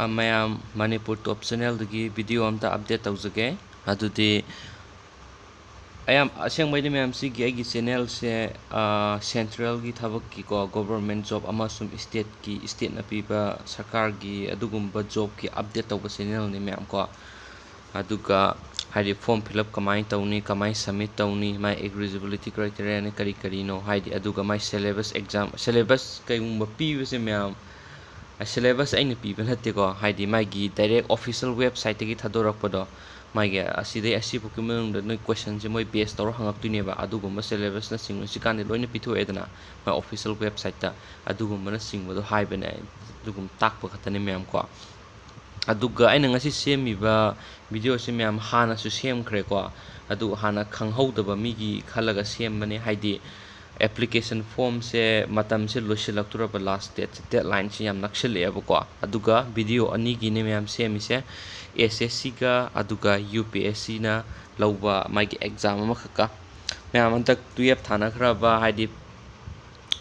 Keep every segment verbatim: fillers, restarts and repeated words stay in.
ꯑ, ꯃꯌꯥꯝ, ꯃꯅꯤꯄꯨꯔ ꯇꯣꯞ ꯆꯦꯅꯦꯜꯗꯒꯤ ꯚꯤꯗꯤꯑꯣ ꯑꯝꯇ ꯑꯞꯗꯦꯠ ꯇꯧꯖꯒꯦ꯫ ꯑꯗꯨꯗꯤ ꯑꯌꯥꯝ-, ꯑꯁꯦꯡꯕꯩꯗꯤ ꯃꯌꯥꯝ, ꯁꯤꯒꯤ ꯑꯩꯒꯤ ꯆꯦꯅꯦꯜꯁꯦ, ꯑ, ꯁꯦꯟꯇ꯭ꯔꯦꯜꯒꯤ ꯊꯕꯛꯀꯤꯀꯣ, ꯒꯣꯕꯔꯃꯦꯟ ꯖꯣꯕ ꯑꯃꯁꯨꯡ ꯏꯁꯇꯦꯠꯀꯤ, ꯏꯁꯇꯦꯠꯅ ꯄꯤꯕ ꯁꯔꯀꯥꯔꯒꯤ ꯑꯗꯨꯒꯨꯝꯕ ꯖꯣꯕꯀꯤ ꯑꯞꯗꯦꯠ ꯇꯧꯕ ꯆꯦꯅꯦꯜꯅꯤ ꯃꯌꯥꯝ ꯀꯣ꯫ ꯑꯗꯨꯒ ꯍꯥꯏꯗꯤ ꯐꯣꯔꯝ ꯐꯤꯜ ꯑꯞ ꯀꯃꯥꯏꯅ ꯇꯧꯅꯤ, ꯀꯃꯥꯏꯅ ꯁꯕꯃꯤꯠ ꯇꯧꯅꯤ, ꯃꯥꯏ eligibility criteriaꯅ ꯀꯔꯤ ꯀꯔꯤꯅꯣ, ꯍꯥꯏꯗꯤ ꯑꯗꯨꯒ ꯃꯥꯏ syllabus exam, syllabus ꯀꯩꯒꯨꯝꯕ ꯄꯤꯕꯁꯦ ꯃꯌꯥꯝ, syllabus ꯑꯩꯅ ꯄꯤꯕ ꯅꯠꯇꯦꯀꯣ, ꯍꯥꯏꯗꯤ ꯃꯥꯒꯤ direct official websiteꯇꯒꯤ ꯊꯥꯗꯣꯔꯛꯄꯗꯣ, ꯃꯥꯒꯤ ꯑꯁꯤꯗꯩ ꯑꯁꯤꯐꯥꯎꯀꯤ ꯃꯅꯨꯡꯗ ꯅꯣꯏ questionꯁꯦ ꯃꯣꯏ base ꯇꯧꯔ ꯍꯪꯉꯛꯇꯣꯏꯅꯦꯕ, ꯑꯗꯨꯒꯨꯝꯕ syllabusꯅꯆꯤꯡꯕ ꯍꯧꯖꯤꯛꯀꯥꯟꯗꯤ ꯂꯣꯏꯅ ꯄꯤꯊꯣꯛꯑꯦꯗꯅ, ꯃꯥꯏ official websiteꯇ ꯑꯗꯨꯒꯨꯝꯕꯅꯆꯤꯡꯕꯗꯣ ꯍꯥꯏꯕꯅꯦ, ꯑꯗꯨꯒꯨꯝꯕ ꯇꯥꯛꯄ ꯈꯛꯇꯅꯦ ꯃꯌꯥꯝ ꯀꯣ꯫ ꯑꯗꯨꯒ ꯑꯩꯅ ꯉꯁꯤ ꯁꯦꯝꯃꯤꯕ ꯚꯤꯗꯤꯑꯣꯁꯤ ꯃꯌꯥꯝ ꯍꯥꯟꯅꯁꯨ ꯁꯦꯝꯈ꯭ꯔꯦꯀꯣ, ꯑꯗꯨ ꯍꯥꯟꯅ ꯈꯪꯍꯧꯗꯕ ꯃꯤꯒꯤ ꯈꯜꯂꯒ ꯁꯦꯝꯕꯅꯦ, ꯍꯥꯏꯗꯤ application formꯁꯦ ꯃꯇꯝꯁꯦ ꯂꯣꯏꯁꯤꯜꯂꯛꯇꯣꯔꯕ, last dateꯁꯦ, deadlineꯁꯦ ꯌꯥꯝ ꯅꯛꯁꯤꯜꯂꯛꯑꯦꯕꯀꯣ꯫ ꯑꯗꯨꯒ ꯚꯤꯗꯤꯑꯣ ꯑꯅꯤꯒꯤꯅꯦ ꯃꯌꯥꯝ ꯁꯦꯝꯃꯤꯁꯦ, SSCꯒ ꯑꯗꯨꯒ UPSCꯅ ꯂꯧꯕ ꯃꯥꯒꯤ exam ꯑꯃꯈꯛꯀ꯫ ꯃꯌꯥꯝ ꯍꯟꯗꯛ twelve ꯊꯥꯅꯈ꯭ꯔꯕ, ꯍꯥꯏꯗꯤ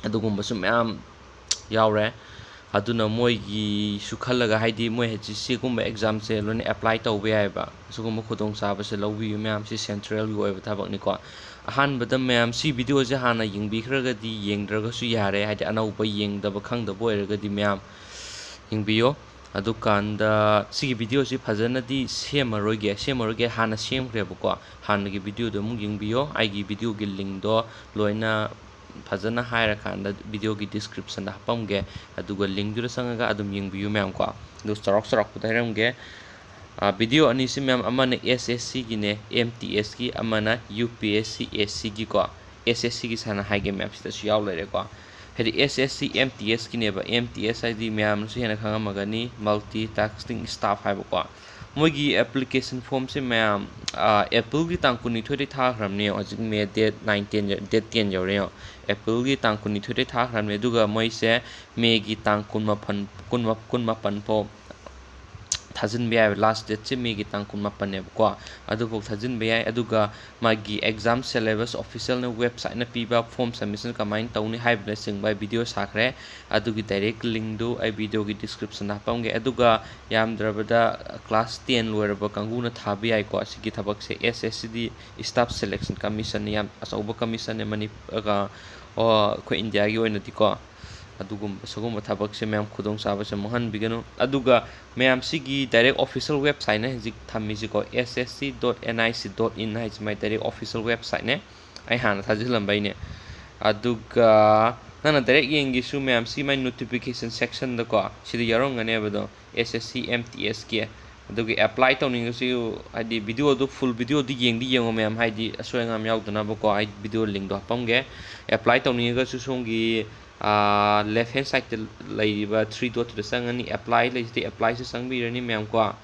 ꯑꯗꯨꯒꯨꯝꯕꯁꯨ ꯃꯌꯥꯝ ꯌꯥꯎꯔꯦ꯫ ꯑꯗꯨꯅ ꯃꯣꯏꯒꯤꯁꯨ ꯈꯜꯂꯒ, ꯍꯥꯏꯗꯤ ꯃꯣꯏ ꯍꯧꯖꯤꯛ ꯁꯤꯒꯨꯝꯕ examꯁꯦ ꯂꯣꯏꯅ apply ꯇꯧꯕ ꯌꯥꯏꯑꯕ꯫ ꯁꯤꯒꯨꯝꯕ ꯈꯨꯗꯣꯡꯆꯥꯕꯁꯦ ꯂꯧꯕꯤꯌꯨ ꯃꯌꯥꯝ, ꯁꯤ centralꯒꯤ ꯑꯣꯏꯕ ꯊꯕꯛꯅꯤꯀꯣ꯫ ꯑꯍꯥꯟꯕꯗ ꯃꯌꯥꯝ ꯁꯤ ꯚꯤꯗꯤꯑꯣꯁꯦ ꯍꯥꯟꯅ ꯌꯦꯡꯕꯤꯈ꯭ꯔꯒꯗꯤ, ꯌꯦꯡꯗ꯭ꯔꯒꯁꯨ ꯌꯥꯔꯦ, ꯍꯥꯏꯗꯤ ꯑꯅꯧꯕ ꯌꯦꯡꯗꯕ ꯈꯪꯗꯕ ꯑꯣꯏꯔꯒꯗꯤ ꯃꯌꯥꯝ ꯌꯦꯡꯕꯤꯌꯣ꯫ ꯑꯗꯨꯀꯥꯟꯗ ꯁꯤꯒꯤ ꯚꯤꯗꯤꯑꯣꯁꯤ ꯐꯖꯅꯗꯤ ꯁꯦꯝꯃꯔꯣꯏꯒꯦ, ꯁꯦꯝꯃꯔꯣꯏꯒꯦ, ꯍꯥꯟꯅ ꯁꯦꯝꯈ꯭ꯔꯦꯕꯀꯣ꯫ ꯍꯥꯟꯅꯒꯤ ꯚꯤꯗꯤꯑꯣꯗꯣ ꯑꯃꯨꯛ ꯌꯦꯡꯕꯤꯌꯣ, ꯑꯩꯒꯤ ꯚꯤꯗꯤꯑꯣꯒꯤ linkꯗꯣ ꯂꯣꯏꯅ ꯐꯖꯅ ꯍꯥꯏꯔꯀꯥꯟꯗ ꯚꯤꯗꯤꯑꯣꯒꯤ descriptionꯗ ꯍꯥꯞꯄꯝꯒꯦ, ꯑꯗꯨꯒ linkꯗꯨꯗ ꯆꯪꯉꯒ ꯑꯗꯨꯝ ꯌꯦꯡꯕꯤꯌꯨ ꯃꯌꯥꯝ ꯀꯣ꯫ ꯑꯗꯨ ꯆꯥꯎꯔꯥꯛ ꯆꯥꯎꯔꯥꯛꯄꯗ ꯍꯥꯏꯔꯝꯒꯦ꯫ ꯑ, ꯚꯤꯗꯤꯑꯣ ꯑꯅꯤꯁꯤ ꯃꯌꯥꯝ, ꯑꯃꯅ SSCꯒꯤꯅꯦ, MTSꯀꯤ, ꯑꯃꯅ UPSC SCꯒꯤꯀꯣ꯫ SSCꯒꯤ ꯁꯥꯟꯅ ꯍꯥꯏꯒꯦ ꯃꯌꯥꯝ, ꯁꯤꯗꯁꯨ ꯌꯥꯎ ꯂꯩꯔꯦꯀꯣ꯫ ꯍꯥꯏꯗꯤ SSC MTSꯀꯤꯅꯦꯕ, MTS ꯍꯥꯏꯗꯤ ꯃꯌꯥꯝꯅꯁꯨ ꯍꯦꯟꯅ ꯈꯪꯉꯝꯃꯒꯅꯤ, multi tasking staff ꯍꯥꯏꯕꯀꯣ꯫ ꯃꯣꯏꯒꯤ application formꯁꯦ ꯃꯌꯥꯝ, ꯑ, Aprilꯒꯤ ꯇꯥꯡ ꯀꯨꯟꯅꯤꯊꯣꯏꯗꯩ ꯊꯥꯈ꯭ꯔꯕꯅꯦ, ꯍꯧꯖꯤꯛ May date nine, ten ꯌꯧ-, date ten ꯌꯧꯔꯦ ꯌꯦꯡꯉꯣ꯫ Aprilꯒꯤ ꯇꯥꯡ ꯀꯨꯟꯅꯤꯊꯣꯏꯗꯩ ꯊꯥꯈ꯭ꯔꯕꯅꯦ, ꯑꯗꯨꯒ ꯃꯣꯏꯁꯦ Mayꯒꯤ ꯇꯥꯡ ꯀꯨꯟꯃꯥꯄꯟ, ꯀꯨꯟꯃꯥ-, ꯀꯨꯟꯃꯥꯄꯟ ꯐꯥꯎ ꯊꯥꯖꯤꯟꯕ ꯌꯥꯏꯕ꯫ Last dateꯁꯦ Mayꯒꯤ ꯇꯥꯡ ꯀꯨꯟꯃꯥꯄꯟꯅꯦꯕꯀꯣ꯫ ꯑꯗꯨꯐꯥꯎ ꯊꯥꯖꯤꯟꯕ ꯌꯥꯏ꯫ ꯑꯗꯨꯒ ꯃꯥꯒꯤ exam syllabus officialꯅ websiteꯅ ꯄꯤꯕ form submissionꯅ ꯀꯃꯥꯏꯅ ꯇꯧꯅꯤ ꯍꯥꯏꯕꯅꯆꯤꯡꯕ ꯑꯩ video ꯁꯥꯈ꯭ꯔꯦ꯫ ꯑꯗꯨꯒꯤ direct linkꯗꯨ ꯑꯩ videoꯒꯤ descriptionꯗ ꯍꯥꯞꯄꯝꯒꯦ꯫ ꯑꯗꯨꯒ ꯌꯥꯝꯗ꯭ꯔꯕꯗ class ten ꯂꯣꯏꯔꯕ ꯀꯥꯡꯕꯨꯅ ꯊꯥꯕ ꯌꯥꯏꯀꯣ꯫ ꯑꯁꯤꯒꯤ ꯊꯕꯛꯁꯦ SSCꯗꯤ staff selection commissionꯅ ꯌꯥꯝ ꯑꯆꯧꯕ commissionꯅꯦ ꯃꯅꯤ-, ꯑꯒ, ꯑꯣ, ꯑꯩꯈꯣꯏ ꯏꯟꯗꯤꯌꯥꯒꯤ ꯑꯣꯏꯅꯗꯤꯀꯣ꯫ ꯑꯗꯨꯒꯨꯝꯕ, ꯁꯤꯒꯨꯝꯕ ꯊꯕꯛꯁꯦ ꯃꯌꯥꯝ ꯈꯨꯗꯣꯡꯆꯥꯕꯁꯦ ꯃꯥꯡꯍꯟꯕꯤꯒꯅꯨ꯫ ꯑꯗꯨꯒ ꯃꯌꯥꯝ ꯁꯤꯒꯤ direct official websiteꯅꯦ ꯍꯧꯖꯤꯛ ꯊꯝꯃꯤꯁꯤꯀꯣ, S S C dot N I C dot in ꯍꯥꯏꯁꯤ ꯃꯥꯏ direct official websiteꯅꯦ꯫ ꯑꯩ ꯍꯥꯟꯅ ꯊꯥꯖꯤꯜꯂꯝꯕꯩꯅꯦ꯫ ꯑꯗꯨꯒ ꯅꯪꯅ direct ꯌꯦꯡꯒꯦꯁꯨ ꯃꯌꯥꯝ ꯁꯤ ꯃꯥꯏ notification sectionꯗꯀꯣ, ꯁꯤꯗ ꯌꯥꯎꯔꯝꯒꯅꯦꯕ ꯑꯗꯣ, S S C M T Sꯀꯤ꯫ ꯑꯗꯨꯒꯤ apply ꯇꯧꯅꯤꯡꯉꯁꯨ, ꯍꯥꯏꯗꯤ videoꯗꯨ, full videoꯗꯨ ꯌꯦꯡꯗꯤ ꯌꯦꯡꯉꯣ ꯃꯌꯥꯝ, ꯍꯥꯏꯗꯤ ꯑꯁꯣꯏ ꯑꯉꯥꯝ ꯌꯥꯎꯗꯅꯕꯀꯣ꯫ ꯑꯩ video linkꯗꯣ ꯍꯥꯞꯄꯝꯒꯦ꯫ Apply ꯇꯧꯅꯤꯡꯉꯒꯁꯨ ꯁꯣꯝꯒꯤ, ꯑꯥ, left hand sideꯇ ꯂꯩꯔꯤꯕ three dotꯇꯨꯗ ꯆꯪꯉꯅꯤ, apply ꯂꯩꯁꯤꯗ applyꯁꯤ ꯆꯪꯕꯤꯔꯅꯤ ꯃꯌꯥꯝ ꯀꯣ꯫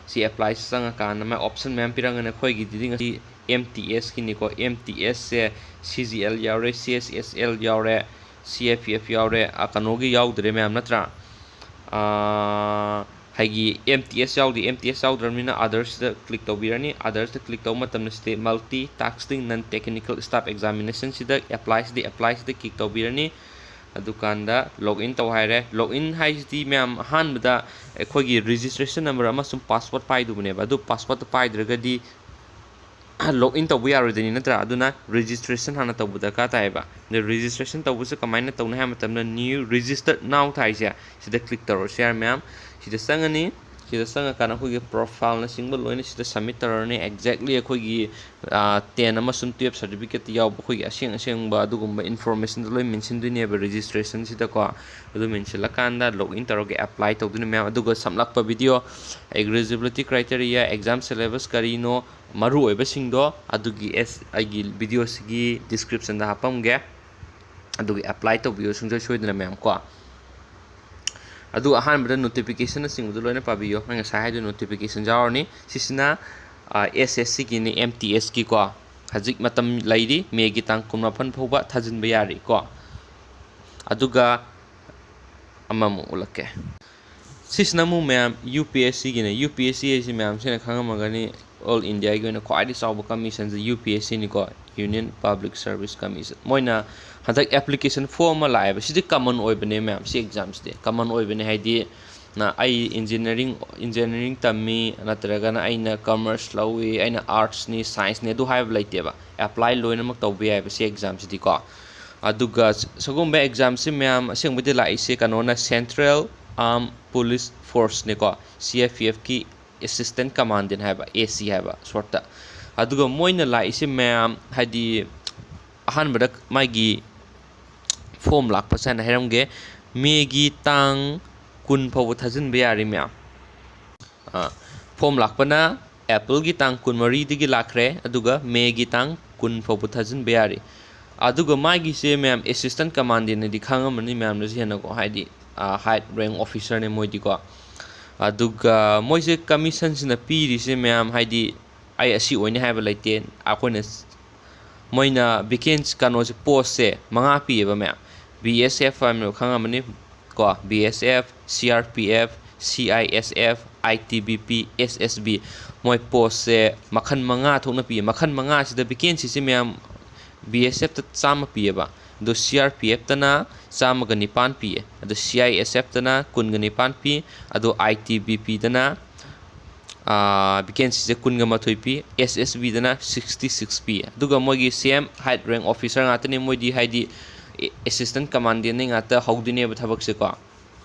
ꯁꯤ applyꯁꯤ ꯆꯪꯉꯀꯥꯟꯗ ꯃꯥꯏ option ꯃꯌꯥꯝ ꯄꯤꯔꯝꯒꯅꯤ꯫ ꯑꯩꯈꯣꯏꯒꯤꯗꯤ ꯉꯁꯤ M T Sꯀꯤꯅꯤꯀꯣ, M T Sꯁꯦ C G L ꯌꯥꯎꯔꯦ, C S S L ꯌꯥꯎꯔꯦ, C F F ꯌꯥꯎꯔꯦ, ꯑꯥ, ꯀꯩꯅꯣꯒꯤ ꯌꯥꯎꯗ꯭ꯔꯦ ꯃꯌꯥꯝ ꯅꯠꯇ꯭ꯔꯥ? ꯑꯥ, ꯍꯥꯏꯒꯤ M T S ꯌꯥꯎꯗꯦ, M T S ꯌꯥꯎꯗ꯭ꯔꯕꯅꯤꯅ othersꯇ click ꯇꯧꯕꯤꯔꯅꯤ꯫ Othersꯇ click ꯇꯧꯕ ꯃꯇꯝꯗ ꯁꯤꯗ multi tasking non technical staff examinationꯁꯤꯗ applyꯁꯤꯗ, applyꯁꯤꯗ click ꯇꯧꯕꯤꯔꯅꯤ꯫ ꯑꯗꯨꯀꯥꯟꯗ login ꯇꯧ ꯍꯥꯏꯔꯦ꯫ Login ꯍꯥꯏꯁꯤꯗꯤ ꯃꯌꯥꯝ ꯑꯍꯥꯟꯕꯗ ꯑꯩꯈꯣꯏꯒꯤ registration number ꯑꯃꯁꯨꯡ password ꯄꯥꯏꯗꯧꯕꯅꯦꯕ꯫ ꯑꯗꯨ passwordꯇꯣ ꯄꯥꯏꯗ꯭ꯔꯒꯗꯤ login ꯇꯧꯕ ꯌꯥꯔꯣꯏꯗꯣꯏꯅꯤ ꯅꯠꯇ꯭ꯔꯥ? ꯑꯗꯨꯅ registration ꯍꯥꯟꯅ ꯇꯧꯕ ꯗꯔꯀꯥꯔ ꯇꯥꯏꯌꯦꯕ꯫ ꯑꯗ registration ꯇꯧꯕꯁꯦ ꯀꯃꯥꯏꯅ ꯇꯧꯅꯤ ꯍꯥꯏꯕ ꯃꯇꯝꯗ new registered now ꯊꯥꯏꯁꯦ, ꯁꯤꯗ click ꯇꯧꯔꯁꯨ ꯌꯥꯔꯦ ꯃꯌꯥꯝ꯫ ꯁꯤꯗ ꯆꯪꯉꯅꯤ꯫ ꯁꯤꯗ ꯆꯪꯉꯀꯥꯟꯗ ꯑꯩꯈꯣꯏꯒꯤ profileꯅꯆꯤꯡꯕ ꯂꯣꯏꯅ ꯁꯤꯗ submit ꯇꯧꯔꯅꯤ꯫ Exactly ꯑꯩꯈꯣꯏꯒꯤ, ꯑꯥ, ten ꯑꯃꯁꯨꯡ twelve certificate ꯌꯥꯎꯕ ꯑꯩꯈꯣꯏꯒꯤ ꯑꯁꯦꯡ ꯑꯁꯦꯡꯕ ꯑꯗꯨꯒꯨꯝꯕ informationꯗꯣ ꯂꯣꯏ ꯃꯦꯟꯁꯤꯟꯗꯣꯏꯅꯦꯕ registrationꯁꯤꯗꯀꯣ꯫ ꯑꯗꯨ ꯃꯦꯟꯁꯤꯜꯂꯀꯥꯟꯗ login ꯇꯧꯔꯒ apply ꯇꯧꯗꯣꯏꯅꯤ ꯃꯌꯥꯝ꯫ ꯑꯗꯨꯒ ꯁꯝꯂꯞꯄ video, eligibility criteria, exam syllabus ꯀꯔꯤꯅꯣ, ꯃꯔꯨꯑꯣꯏꯕꯁꯤꯡꯗꯣ ꯑꯗꯨꯒꯤ ꯑꯦꯁ-, ꯑꯩꯒꯤ videoꯁꯤꯒꯤ descriptionꯗ ꯍꯥꯞꯄꯝꯒꯦ꯫ ꯑꯗꯨꯒꯤ apply ꯇꯧꯕꯤꯌꯨ ꯁꯨꯡꯁꯣꯏ ꯁꯣꯏꯗꯅ ꯃꯌꯥꯝ ꯀꯣ꯫ ꯑꯗꯨ ꯑꯍꯥꯟꯕꯗ notificationꯅꯆꯤꯡꯕꯗꯣ ꯂꯣꯏꯅ ꯄꯥꯕꯤꯌꯣ꯫ ꯑꯩ ꯉꯁꯥꯏ ꯍꯥꯏꯗꯣ notification ꯌꯥꯎꯔꯅꯤ꯫ ꯁꯤꯁꯤꯅ, ꯑꯥ, S S Cꯒꯤꯅꯤ, M T Sꯀꯤꯀꯣ꯫ ꯍꯧꯖꯤꯛ ꯃꯇꯝ ꯂꯩꯔꯤ, Mayꯒꯤ ꯇꯥꯡ ꯀꯨꯟꯃꯥꯄꯟ ꯐꯥꯎꯕ ꯊꯥꯖꯤꯟꯕ ꯌꯥꯔꯤꯀꯣ꯫ ꯑꯗꯨꯒ ꯑꯃꯃꯨꯛ ꯎꯠꯂꯛꯀꯦ꯫ ꯁꯤꯁꯤꯅ ꯑꯃꯨꯛ ꯃꯌꯥꯝ ꯌꯨ ꯄꯤ ꯑꯦꯁ ꯁꯤꯒꯤꯅꯦ꯫ ꯌꯨ ꯄꯤ ꯑꯦꯁ ꯁꯤ ꯍꯥꯏꯁꯤ ꯃꯌꯥꯝꯁꯤꯅ ꯈꯪꯉꯝꯃꯒꯅꯤ, ꯑꯣꯜ ꯏꯟꯗꯤꯌꯥꯒꯤ ꯑꯣꯏꯅ ꯈ꯭ꯋꯥꯏꯗꯒꯤ ꯆꯥꯎꯕ ꯀꯃꯤꯁꯟꯁꯦ ꯌꯨ ꯄꯤ ꯑꯦꯁ ꯁꯤꯅꯤꯀꯣ, Union Public Service Commission꯫ ꯃꯣꯏꯅ ꯍꯟꯗꯛ ꯑꯦꯄ꯭ꯂꯤꯀꯦꯁꯟ ꯐꯣꯔꯝ ꯑꯃ ꯂꯥꯛꯑꯦꯕ꯫ ꯁꯤꯗꯤ ꯀꯃꯟ ꯑꯣꯏꯕꯅꯦ ꯃꯌꯥꯝ, ꯁꯤ ꯑꯦꯛꯖꯥꯝꯁꯤꯗꯤ ꯀꯃꯟ ꯑꯣꯏꯕꯅꯦ꯫ ꯍꯥꯏꯗꯤ, ꯅ-, ꯑꯩ ꯏꯟꯖꯤꯅꯤꯌꯥꯔꯤꯡ, ꯏꯟꯖꯤꯅꯤꯌꯥꯔꯤꯡ ꯇꯝꯃꯤ, ꯅꯠꯇ꯭ꯔꯒꯅ ꯑꯩꯅ ꯀꯃꯔꯁ ꯂꯧꯏ, ꯑꯩꯅ ꯑꯥꯔꯠꯁꯅꯤ, ꯁꯥꯏꯟꯁꯅꯤ, ꯑꯗꯨ ꯍꯥꯏꯕ ꯂꯩꯇꯦꯕ꯫ ꯑꯦꯄ꯭ꯂꯥꯏ ꯂꯣꯏꯅꯃꯛ ꯇꯧꯕ ꯌꯥꯏꯑꯕ ꯁꯤ ꯑꯦꯛꯖꯥꯝꯁꯤꯗꯤꯀꯣ꯫ ꯑꯗꯨꯒ ꯁꯤꯒꯨꯝꯕ ꯑꯦꯛꯖꯥꯝꯁꯤ ꯃꯌꯥꯝ ꯑꯁꯦꯡꯕꯗꯤ ꯂꯥꯛꯏꯁꯦ ꯀꯩꯅꯣꯅ, Central Armed Police Forceꯅꯦꯀꯣ, C I P ꯑꯦꯐꯀꯤ assistant commandant ꯍꯥꯏꯕ, ꯑꯦ ꯁꯤ ꯍꯥꯏꯕ ꯁꯣꯔꯠꯇ꯫ ꯑꯗꯨꯒ ꯃꯣꯏꯅ ꯂꯥꯛꯏꯁꯦ ꯃꯌꯥꯝ, ꯍꯥꯏꯗꯤ, ꯑꯍꯥꯟꯕꯗ ꯃꯥꯒꯤ ꯐꯣꯝ ꯂꯥꯛꯄꯁꯦ ꯍꯥꯟꯅ ꯍꯥꯏꯔꯝꯒꯦ꯫ ꯃꯦꯒꯤ ꯇꯥꯡ ꯀꯨꯟ ꯐꯥꯎꯕ ꯊꯥꯖꯤꯟꯕ ꯌꯥꯔꯤ ꯃꯌꯥꯝ꯫ ꯑꯥ, ꯐꯣꯝ ꯂꯥꯛꯄꯅ ꯑꯦꯄ꯭ꯔꯤꯜꯒꯤ ꯇꯥꯡ ꯀꯨꯟꯃꯔꯤꯗꯒꯤ ꯂꯥꯛꯈ꯭ꯔꯦ, ꯑꯗꯨꯒ ꯃꯦꯒꯤ ꯇꯥꯡ ꯀꯨꯟ ꯐꯥꯎꯕ ꯊꯥꯖꯤꯟꯕ ꯌꯥꯔꯤ꯫ ꯑꯗꯨꯒ ꯃꯥꯒꯤꯁꯦ ꯃꯌꯥꯝ ꯑꯦꯁꯤꯁꯇꯦꯟ ꯀꯃꯥꯟꯗꯦꯟꯅꯗꯤ ꯈꯪꯉꯝꯃꯅꯤ ꯃꯌꯥꯝꯅꯁꯨ ꯍꯦꯟꯅꯀꯣ, ꯍꯥꯏꯗꯤ, ꯑꯥ, ꯍꯥꯏꯠ ꯔꯦꯡ ꯑꯣꯐꯤꯁꯔꯅꯦ ꯃꯣꯏꯗꯤꯀꯣ꯫ ꯑꯗꯨꯒ ꯃꯣꯏꯁꯦ ꯀꯃꯤꯁꯟꯁꯤꯅ ꯄꯤꯔꯤꯁꯦ ꯃꯌꯥꯝ, ꯍꯥꯏꯗꯤ, ꯑꯩ ꯑꯁꯤ ꯑꯣꯏꯅꯤ ꯍꯥꯏꯕ ꯂꯩꯇꯦ꯫ ꯑꯩꯈꯣꯏꯅ, ꯃꯣꯏꯅ ꯚꯦꯀꯦꯟꯁꯤ, ꯀꯩꯅꯣꯁꯦ, ꯄꯣꯁꯁꯦ ꯃꯉꯥ ꯄꯤꯌꯦꯕ ꯃꯌꯥꯝ꯫ ꯕꯤ ꯑꯦꯁ ꯑꯦꯐ ꯍꯥꯏꯕ ꯈꯪꯉꯝꯃꯅꯤ ꯀꯣ, B S F, C R P F, C I S F, I T B P, S S B. ꯃꯣꯏ ꯄꯣꯁꯁꯦ ꯃꯈꯜ ꯃꯉꯥ ꯊꯣꯛꯅ ꯄꯤꯌꯦ꯫ ꯃꯈꯜ ꯃꯉꯥꯁꯤꯗ ꯚꯦꯀꯦꯟꯁꯤꯁꯦ ꯃꯌꯥꯝ, ꯕꯤ ꯑꯦꯁ ꯑꯦꯐꯇ ꯆꯥꯝꯃ ꯄꯤꯌꯦꯕ, ꯑꯗꯣ ꯁꯤ ꯑꯥꯔ ꯄꯤ ꯑꯦꯐꯇꯅ ꯆꯥꯝꯃꯒ ꯅꯤꯄꯥꯟ ꯄꯤꯌꯦ, ꯑꯗꯣ ꯁꯤ ꯑꯥꯏ ꯑꯦꯁ ꯑꯦꯐꯇꯅ ꯀꯨꯟꯒ ꯅꯤꯄꯥꯟ ꯄꯤ, ꯑꯗꯣ ꯑꯥꯏ ꯇꯤ ꯕꯤ ꯄꯤꯗꯅ, ꯚꯦꯀꯦꯟꯁꯤꯁꯦ ꯀꯨꯟꯒ ꯃꯥꯊꯣꯏ ꯄꯤ, ꯑꯦꯁ ꯑꯦꯁ ꯕꯤꯗꯅ sixty six ꯄꯤ꯫ ꯑꯗꯨꯒ ꯃꯣꯏꯒꯤ ꯁꯦꯝ ꯍꯥꯏꯠ ꯔꯦꯡ ꯑꯣꯐꯤꯁꯔ ꯉꯥꯛꯇꯅꯤ ꯃꯣꯏꯗꯤ, ꯍꯥꯏꯗꯤ, ꯑꯦꯁꯤꯁꯇꯦꯟ ꯀꯃꯥꯟꯗꯦꯟꯅꯤ ꯉꯥꯛꯇ ꯍꯧꯗꯣꯏꯅꯦꯕ ꯊꯕꯛꯁꯦꯀꯣ꯫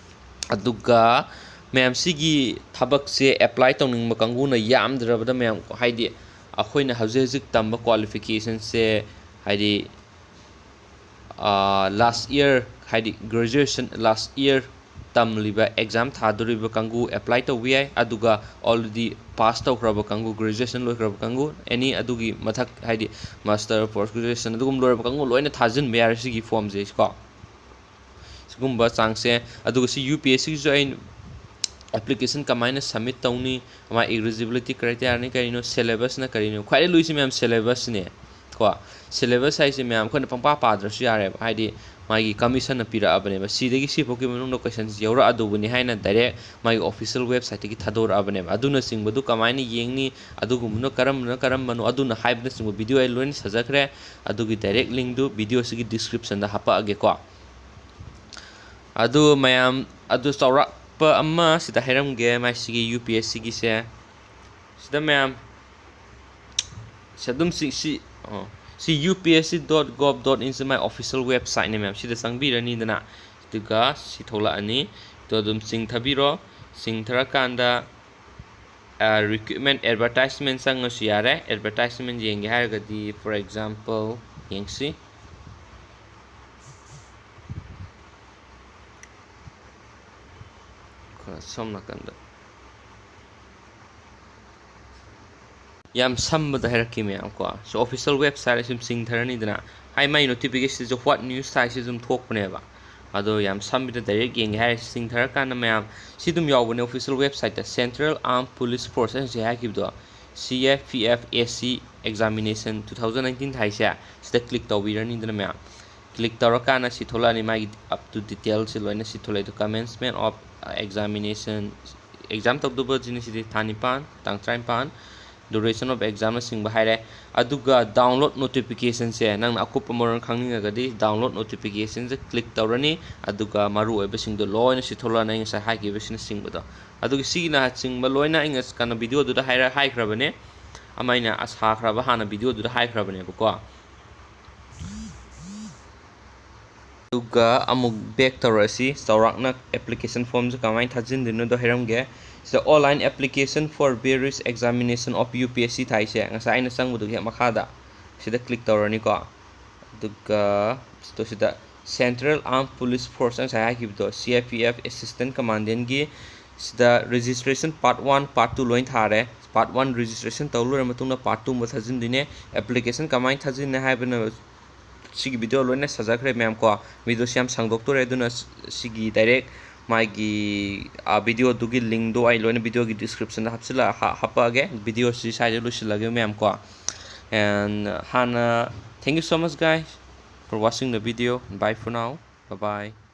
ꯑꯗꯨꯒ ꯃꯌꯥꯝ, ꯁꯤꯒꯤ ꯊꯕꯛꯁꯦ ꯑꯦꯄ꯭ꯂꯥꯏ ꯇꯧꯅꯤꯡꯕ ꯀꯥꯡꯕꯨꯅ ꯌꯥꯝꯗ꯭ꯔꯕꯗ ꯃꯌꯥꯝ, ꯍꯥꯏꯗꯤ, ꯑꯩꯈꯣꯏꯅ ꯍꯧꯖꯤꯛ ꯍꯧꯖꯤꯛ ꯇꯝꯕ ꯀ꯭ꯋꯥꯂꯤꯐꯤꯀꯦꯁꯟꯁꯦ, ꯍꯥꯏꯗꯤ, ꯂꯥꯁ ꯏꯌꯔ, ꯍꯥꯏꯗꯤ, ꯒ꯭ꯔꯦꯖꯨꯑꯦꯁꯟ ꯂꯥꯁ ꯏꯌꯔ ꯇꯝꯂꯤꯕ, ꯑꯦꯛꯖꯥꯝ ꯊꯥꯗꯣꯔꯤꯕ ꯀꯥꯡꯕꯨ ꯑꯦꯄ꯭ꯂꯥꯏ ꯇꯧꯕ ꯌꯥꯏ꯫ ꯑꯗꯨꯒ ꯑꯣꯜꯔꯦꯗꯤ ꯄꯥꯁ ꯇꯧꯈ꯭ꯔꯕ ꯀꯥꯡꯕꯨ, ꯒ꯭ꯔꯦꯖꯨꯑꯦꯁꯟ ꯂꯣꯏꯈ꯭ꯔꯕ ꯀꯥꯡꯕꯨ, ꯑꯦꯅꯤ ꯑꯗꯨꯒꯤ ꯃꯊꯛ, ꯍꯥꯏꯗꯤ, ꯃꯥꯁꯇꯔ, ꯄꯣꯁ ꯒ꯭ꯔꯦꯖꯨꯑꯦꯁꯟ ꯑꯗꯨꯒꯨꯝꯕ ꯂꯣꯏꯔꯕ ꯀꯥꯡꯕꯨ ꯂꯣꯏꯅ ꯊꯥꯖꯤꯟꯕ ꯌꯥꯔꯦ ꯁꯤꯒꯤ ꯐꯣꯝꯁꯦ ꯀꯣ꯫ ꯁꯤꯒꯨꯝꯕ ꯆꯥꯡꯁꯦ꯫ ꯑꯗꯨꯒ ꯁꯤ ꯌꯨ ꯄꯤ ꯑꯦꯁ ꯁꯤꯒꯤꯁꯨ ꯑꯩ ꯑꯦꯄ꯭ꯂꯤꯀꯦꯁꯟ ꯀꯃꯥꯏꯅ ꯁꯕꯃꯤꯠ ꯇꯧꯅꯤ, ꯃꯥ ꯏꯂꯤꯖꯤꯕꯤꯂꯤꯇꯤ ꯀ꯭ꯔꯥꯏꯇꯦꯔꯤꯌꯥꯅꯤ ꯀꯔꯤꯅꯣ, ꯁꯦꯂꯦꯕꯁꯅ ꯀꯔꯤꯅꯣ, ꯈ꯭ꯋꯥꯏꯗꯒꯤ ꯂꯨꯏꯁꯦ ꯃꯌꯥꯝ ꯁꯦꯂꯦꯕꯁꯁꯤꯅꯦ ꯀꯣ꯫ ꯁꯦꯂꯦꯕꯁ ꯍꯥꯏꯁꯦ ꯃꯌꯥꯝ ꯑꯩꯈꯣꯏꯅ ꯄꯪꯄꯥ ꯄꯥꯗ꯭ꯔꯁꯨ ꯌꯥꯔꯦꯕ, ꯍꯥꯏꯗꯤ ꯃꯥꯒꯤ ꯀꯃꯤꯁꯟꯅ ꯄꯤꯔꯛꯑꯕꯅꯦꯕ꯫ ꯁꯤꯗꯒꯤ ꯁꯤꯐꯥꯎꯒꯤ ꯃꯅꯨꯡꯗ ꯀꯣꯏꯁꯟꯁꯤ ꯌꯧꯔꯛꯑꯗꯧꯕꯅꯤ ꯍꯥꯏꯅ ꯗꯥꯏꯔꯦꯛ ꯃꯥꯒꯤ ꯑꯣꯐꯤꯁꯤꯌꯦꯜ ꯋꯦꯕꯁꯥꯏꯠꯇꯒꯤ ꯊꯥꯗꯣꯔꯛꯑꯕꯅꯦꯕ꯫ ꯑꯗꯨꯅꯆꯤꯡꯕꯗꯨ ꯀꯃꯥꯏꯅ ꯌꯦꯡꯅꯤ, ꯑꯗꯨꯒꯨꯝꯕꯅ ꯀꯔꯝꯕꯅ ꯀꯔꯝꯕꯅꯣ, ꯑꯗꯨꯅ ꯍꯥꯏꯕꯅꯆꯤꯡꯕ ꯚꯤꯗꯤꯑꯣ ꯑꯩ ꯂꯣꯏꯅ ꯁꯥꯖꯈ꯭ꯔꯦ꯫ ꯑꯗꯨꯒꯤ ꯗꯥꯏꯔꯦꯛ ꯂꯤꯡꯗꯨ ꯚꯤꯗꯤꯑꯣꯁꯤꯒꯤ ꯗꯤꯁꯀ꯭ꯔꯤꯞꯁꯟꯗ ꯍꯥꯞꯄꯛꯑꯒꯦꯀꯣ꯫ ꯑꯗꯨ ꯃꯌꯥꯝ, ꯑꯗꯨ ꯆꯥꯎꯔꯥꯛꯄ ꯑꯃ ꯁꯤꯗ ꯍꯥꯏꯔꯝꯒꯦ, ꯃꯥꯏꯁꯤꯒꯤ ꯌꯨ ꯄꯤ ꯑꯦꯁ ꯁꯤꯒꯤꯁꯦ꯫ ꯁꯤꯗ ꯃꯌꯥꯝ, ꯁꯤ ꯑꯗꯨꯝ ꯁꯤ, ꯁꯤ, ꯑꯣ, ꯁꯤ U P S C dot gov dot ꯏꯟꯁꯤ ꯃꯥꯏ ꯑꯣꯐꯤꯁꯤꯌꯦꯜ ꯋꯦꯕꯁꯥꯏꯠꯅꯦ ꯃꯌꯥꯝ꯫ ꯁꯤꯗ ꯆꯪꯕꯤꯔꯅꯤꯗꯅ, ꯑꯗꯨꯒ ꯁꯤ ꯊꯣꯛꯂꯛꯑꯅꯤ꯫ ꯑꯗꯣ ꯑꯗꯨꯝ ꯆꯤꯡꯊꯕꯤꯔꯣ꯫ ꯆꯤꯡꯊꯔꯀꯥꯟꯗ, ꯑ, ꯔꯤꯀ꯭ꯔꯨꯠꯃꯦꯟ ꯑꯦꯗꯚꯔꯇꯥꯏꯁꯃꯦꯟ ꯆꯪꯉꯁꯨ ꯌꯥꯔꯦ꯫ ꯑꯦꯗꯚꯔꯇꯥꯏꯁꯃꯦꯟ ꯌꯦꯡꯒꯦ ꯍꯥꯏꯔꯒꯗꯤ, for example, ꯌꯦꯡꯁꯤ꯫ ꯈꯔ ꯁꯣꯝ ꯅꯥꯀꯟꯗ꯫ ꯌꯥꯝ ꯁꯝꯕꯗ ꯍꯥꯏꯔꯛꯀꯦ ꯃꯌꯥꯝ ꯀꯣ꯫ ꯁꯤ ꯑꯣꯐꯤꯁꯤꯌꯦꯜ ꯋꯦꯕꯁꯥꯏꯠ ꯑꯁꯤ ꯑꯗꯨꯝ ꯆꯤꯡꯊꯔꯅꯤꯗꯅ꯫ ꯍꯥꯏ ꯃꯥꯏ ꯅꯣꯇꯤꯐꯤꯀꯦꯁꯟꯁꯦ ꯋꯥꯠ ꯅ꯭ꯌꯨꯁ ꯊꯥꯏꯁꯤ ꯑꯗꯨꯝ ꯊꯣꯛꯄꯅꯦꯕ꯫ ꯑꯗꯣ ꯌꯥꯝ ꯁꯝꯕꯤꯗ ꯗꯥꯏꯔꯦꯛ ꯌꯦꯡꯒꯦ ꯍꯥꯏꯔꯦ, ꯆꯤꯡꯊꯔꯀꯥꯟꯗ ꯃꯌꯥꯝ ꯁꯤ ꯑꯗꯨꯝ ꯌꯥꯎꯕꯅꯦ ꯑꯣꯐꯤꯁꯤꯌꯦꯜ ꯋꯦꯕꯁꯥꯏꯠꯇ꯫ Central Armed Police Force ꯍꯥꯏꯅ ꯍꯧꯖꯤꯛ ꯍꯥꯏꯈꯤꯕꯗꯣ, C F P F A ꯁꯤ examination two thousand nineteen ꯊꯥꯏꯁꯦ, ꯁꯤꯗ ꯀ꯭ꯂꯤꯛ ꯇꯧꯕꯤꯔꯅꯤꯗꯅ ꯃꯌꯥꯝ꯫ ꯀ꯭ꯂꯤꯛ ꯇꯧꯔꯀꯥꯟꯗ ꯁꯤ ꯊꯣꯛꯂꯛꯑꯅꯤ, ꯃꯥꯒꯤ up to detailꯁꯤ ꯂꯣꯏꯅ ꯁꯤ ꯊꯣꯛꯂꯛꯑꯦ꯫ ꯑꯗꯣ commencement of examination, ꯑꯦꯛꯖꯥꯝ ꯇꯧꯗꯧꯕꯁꯤꯅ ꯁꯤꯗꯤ ꯊꯥ ꯅꯤꯄꯥꯟ, ꯇꯥꯡ ꯇꯔꯥꯅꯤꯄꯥꯟ, duration of examꯅꯆꯤꯡꯕ ꯍꯥꯏꯔꯦ꯫ ꯑꯗꯨꯒ download notificationꯁꯦ ꯅꯪꯅ ꯑꯀꯨꯞꯄ ꯃꯔꯣꯜ ꯈꯪꯅꯤꯡꯉꯒꯗꯤ download notificationꯁꯦ ꯀ꯭ꯂꯤꯛ ꯇꯧꯔꯅꯤ꯫ ꯑꯗꯨꯒ ꯃꯔꯨ ꯑꯣꯏꯕꯁꯤꯡꯗꯣ ꯂꯣꯏꯅ ꯁꯤ ꯊꯣꯛꯂꯛꯑꯅꯤ, ꯑꯩ ꯉꯁꯥꯏ ꯍꯥꯏꯈꯤꯕꯁꯤꯅꯆꯤꯡꯕꯗꯣ꯫ ꯑꯗꯨꯒ ꯁꯤꯒꯤꯅꯆꯤꯡꯕ ꯂꯣꯏꯅ ꯑꯩ ꯉꯁ-, ꯀꯩꯅꯣ, ꯚꯤꯗꯤꯑꯣꯗꯨꯗ ꯍꯥꯏꯔ-, ꯍꯥꯏꯈ꯭ꯔꯕꯅꯦ꯫ ꯑꯃ ꯑꯩꯅ ꯁꯥꯈ꯭ꯔꯕ ꯍꯥꯟꯅ ꯚꯤꯗꯤꯑꯣꯗꯨꯗ ꯍꯥꯏꯈ꯭ꯔꯕꯅꯦꯕꯀꯣ꯫ ꯑꯗꯨꯒ ꯑꯃꯨꯛ back ꯇꯧꯔꯛꯑꯁꯤ, ꯆꯥꯎꯔꯥꯛꯅ application formꯁꯦ ꯀꯃꯥꯏꯅ ꯊꯥꯖꯤꯟꯗꯣꯏꯅꯣꯗꯣ ꯍꯥꯏꯔꯝꯒꯦ꯫ ꯁꯤꯗ online application for various examination of U P S C ꯊꯥꯏꯁꯦ, ꯉꯁꯥꯏ ꯑꯩꯅ ꯆꯪꯕꯗꯨꯒꯤ ꯍꯦꯛ ꯃꯈꯥꯗ ꯁꯤꯗ ꯀ꯭ꯂꯤꯛ ꯇꯧꯔꯅꯤꯀꯣ꯫ ꯑꯗꯨꯒ ꯁꯤꯗ, ꯁꯤꯗ Central Armed Police Force ꯉꯁꯥꯏ ꯍꯥꯏꯈꯤꯕꯗꯣ, C I P F Assistant Commandantꯀꯤ ꯁꯤꯗ registration part one, part two ꯂꯣꯏ ꯊꯥꯔꯦ꯫ Part one registration ꯇꯧ ꯂꯣꯏꯔ ꯃꯇꯨꯡꯗ part two ꯑꯃ ꯊꯥꯖꯤꯟꯗꯣꯏꯅꯦ꯫ Application ꯀꯃꯥꯏꯅ ꯊꯥꯖꯤꯟꯅꯤ ꯍꯥꯏꯕꯅ ꯁꯤꯒꯤ ꯚꯤꯗꯤꯑꯣ ꯂꯣꯏꯅ ꯁꯥꯖꯈ꯭ꯔꯦ ꯃꯌꯥꯝ ꯀꯣ꯫ ꯚꯤꯗꯤꯑꯣꯁꯤ ꯌꯥꯝ ꯁꯥꯡꯗꯣꯛꯇꯣꯔꯦ, ꯑꯗꯨꯅ ꯁꯤꯒꯤ ꯗꯥꯏꯔꯦꯛ ꯃꯥꯒꯤ, ꯑ, ꯚꯤꯗꯤꯑꯣꯗꯨꯒꯤ ꯂꯤꯡꯗꯣ ꯑꯩ ꯂꯣꯏꯅ ꯚꯤꯗꯤꯑꯣꯒꯤ ꯗꯤꯁꯀ꯭ꯔꯤꯞꯁꯟꯗ ꯍꯥꯞꯆꯤꯜꯂ-, ꯍꯥ-, ꯍꯥꯞꯄꯛꯑꯒꯦ꯫ ꯚꯤꯗꯤꯑꯣꯁꯤ ꯁ꯭ꯋꯥꯏꯗ ꯂꯣꯏꯁꯤꯜꯂꯒꯦ ꯃꯌꯥꯝ ꯀꯣ꯫ And ꯍꯥꯟꯅ, thank you so much guys꯫ for watching the video. Bye for now. Bye bye.